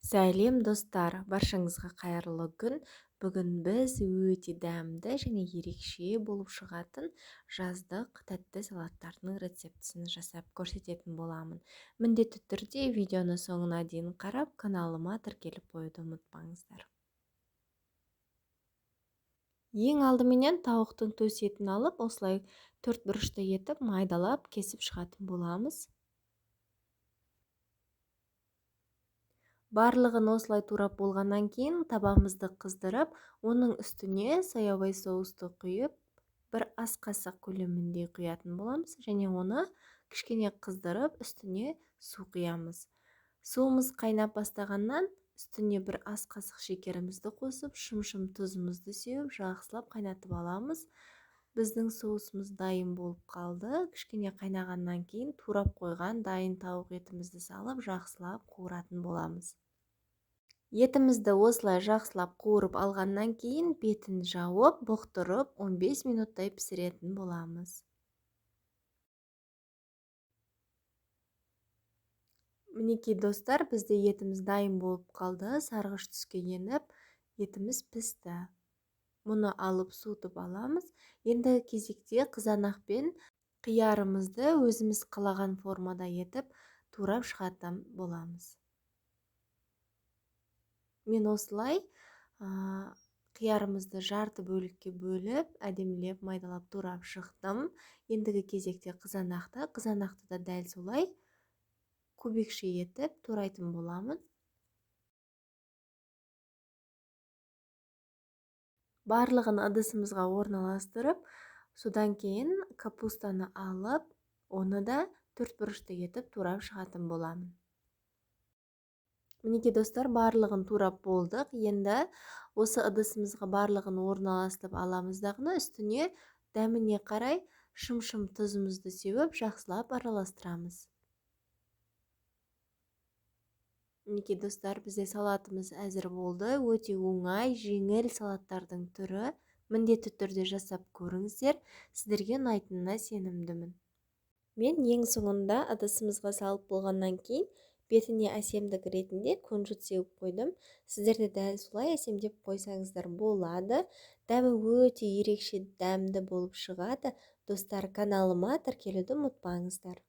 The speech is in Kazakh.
Сәлем достар, баршаңызға қайырлы күн. Бүгін біз өте дәмді және ерекше болып шығатын жаздық тәтті салаттардың рецептісін жасап көрсететін боламын. Міндетті түрде видеоны соңына дейін қарап, каналыма тіркеліп қоюды ұмытпаңыздар. Ең алдыменен тауықтың төс етін алып, осылай төрт бұрышты етіп майдалап кесіп шығатын боламыз. Барлығын осылай турап болғаннан кейін табамызды қыздырып, оның үстіне соевый соусты құйып, бір ас қасық көлемінде құятын боламыз және оны кішкене қыздырып, үстіне су құямыз. Суымыз қайнап бастағаннан үстіне бір ас қасық шекерімізді қосып, шым-шым тұзымызды сеуіп, жақсылап қайнатып аламыз. Біздің соусымыз дайын болып қалды. Кішкене қайнағаннан кейін турап қойған дайын тауық етімізді салып, жақсылап қуыратын боламыз. Етімізді осылай жақсылап қуырып алғаннан кейін бетін жауып, бұқтырып 15 минуттай пісіретін боламыз. Мінекей достар, бізде етіміз дайын болып қалды. Сарғыш түске еніп, етіміз пісті. Мұны алып суытып аламыз. Енді кезекте қызанақ пен қиярымызды өзіміз қалаған формада етіп турап шығатын боламыз. Мен осылай қиярымызды жарты бөлікке бөліп, әдемілеп майдалап турап шықтым. Ендігі кезекте қызанақты, қызанақты да дәл солай кубикше етіп турайтын боламын. Барлығын ыдысымызға орналастырып, содан кейін капустаны алып, оны да төрт бұрышты етіп турап шығатын боламын. Мінекей достар, барлығын турап болдық. Енді осы ыдысымызға барлығын орналастырып аламыз дағыны үстіне дәміне қарай шым-шым тұзымызды сеуіп, жақсылап араластырамыз. Мінекей достар, бізде салатымыз әзір болды. Өте оңай, жеңіл салаттардың түрі. Міндетті түрде жасап көріңіздер. Сіздерге ұнайтынына сенімдімін. Мен ең соңында ыдысымызға салып болғаннан кейін бетіне әсемдік ретінде кунжут сеуіп қойдым. Сіздер де дәл солай әсемдеп қойсаңыздар болады. Дәмі өте ерекше дәмді болып шығады. Достар, каналыма тіркелуді ұмытпаңыздар.